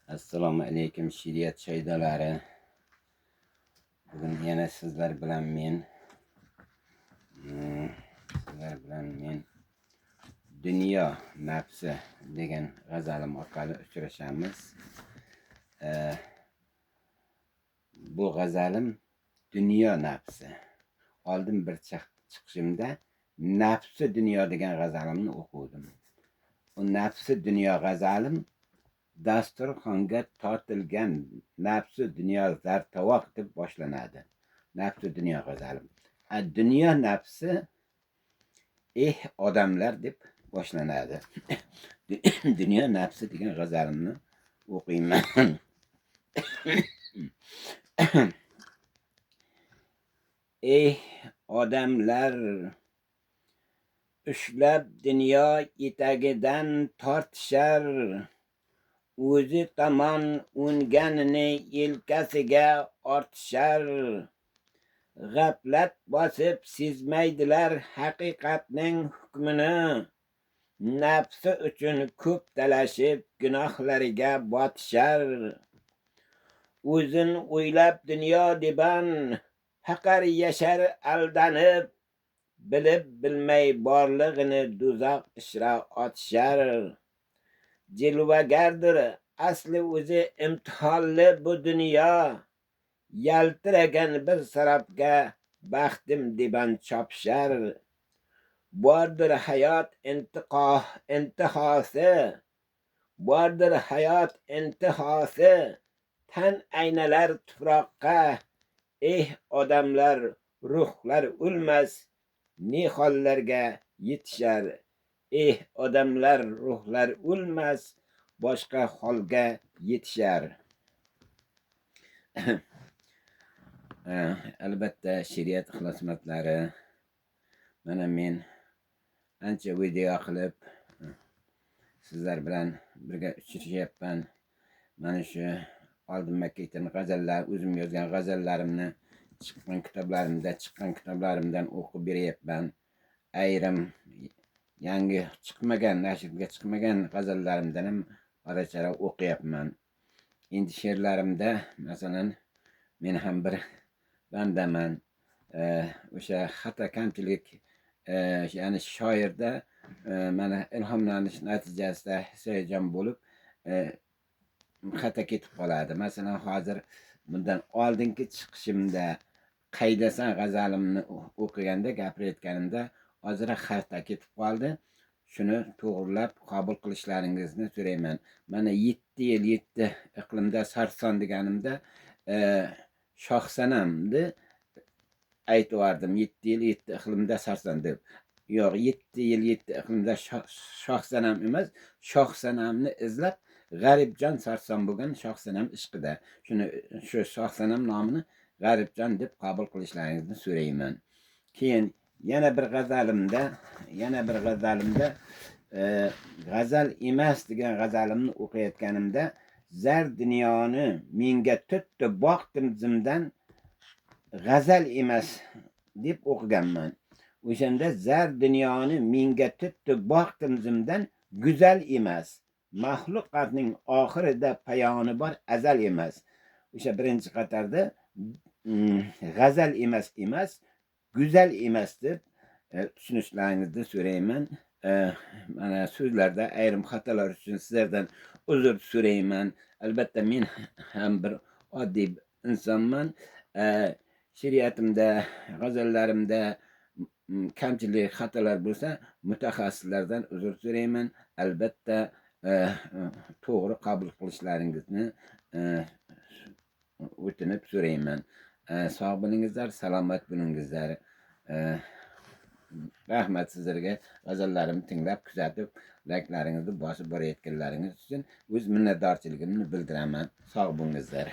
Assalomu alaykum she'riyat shaydolari. Bugun yana sizlar bilan men Dunyo nafsi degan g'azalim orqali uchrashamiz. Bu g'azalim dunyo nafsi. Oldin bir chiqishimda nafsi dunyo degan g'azalimni o'quvdim. U nafsi dunyo g'azalim dasturxonga tortilgan nafsi dunyo zartovoq deb boshlanadi. Nafsi dunyo g'azalim. Dunyo nafsi eh odamlar deb boshlanadi. Dunyo nafsi degan g'azalimni o'qiyman. Ey odamlar, ushlab dunyo etagidan tortishar, o'zi tomon o'nganini yelkasiga ortishar, g'aflat bosib sezmaydilar haqiqatning hukmini, nafsi uchun ko'p talashib gunohlariga botishar, o'zin o'ylab dunyo deban faqar yashar aldanib, bilib bilmay borlig'ini do'zax ishra otishar. Jilvagardir asli o'zi imtihonli bu dunyo, yaltiragan bir sarobga baxtim deban chopishar. Bordir hayot intihosi, bordir hayot intihosi, tan aynalar tuproqqa. Eh odamlar, ruhlar o'lmas, ne hollarga yetishar. Eh odamlar, ruhlar o'lmas, boshqa holga yetishar. Albatta she'riyat ixlosmandlari, mana men ancha video qilib sizlar bilan birga uchrashyapman. Mana shu oldin ketgan g'azallar, o'zim yozgan g'azallarimni chiqqan kitoblarimdan o'qib beryapman. Ayrim yangi chiqmagan, nashrga chiqmagan g'azallarimdan ham ora-chora o'qiyapman. Endi she'rlarimda, masalan, men ham bir bandaman. O'sha xato kamchilik, ya'ni shoirda mana ilhomlanish natijasida his-hayajon bo'lib xato ketib qoladi. Masalan, hozir bundan oldingi chiqishimda qaydasan g'azalimni o'qiganda, gapirayotganimda ozroq xato ketib qoldi. Shuni to'g'rilab qabul qilishlaringizni so'rayman. Mana 7 yil 7 iqlimda sarson deganimda Shohsanamni aytib, 7 yil 7 iqlimda sarson deb. Yo'q, 7 yil 7 iqlimda Shohsanam emas, Shohsanamni izlab G'aribjon sarson bo'lgan Shohsanam ishqida. Shuni, shu Shohsanam nomini G'aribjon deb qabul qilishlaringizni so'rayman. Keyin yana bir g'azalimda g'azal emas degan g'azalimni o'qiyotganimda zar dunyoni menga tutdi boqdim zimdan g'azal emas deb o'qiganman. O'shanda zar dunyoni menga tutdi boqdim zimdan go'zal emas, maxluqotning oxirida payoni bor azal emas. O'sha birinchi qatorda g'azal emas emas, go'zal emas deb tushunishlaringizni so'rayman. Mana so'zlarda ayrim xatolar uchun sizlardan uzr so'rayman. Albatta men ham bir oddiy insonman. She'riyatimda, g'azallarimda kamchilik, xatolar bo'lsa, mutaxassislardan uzr so'rayman. Albatta to'g'ri qabul qilishlaringizni o'tinib so'rayman. Sog' bo'lingizlar, salomat bo'lingizlar. Rahmat sizlarga g'azallarimni tinglab, kuzatib, layklaringizni bosib borayotganlaringiz uchun o'z minnatdorchiligimni bildiraman. Sog' bo'lingizlar.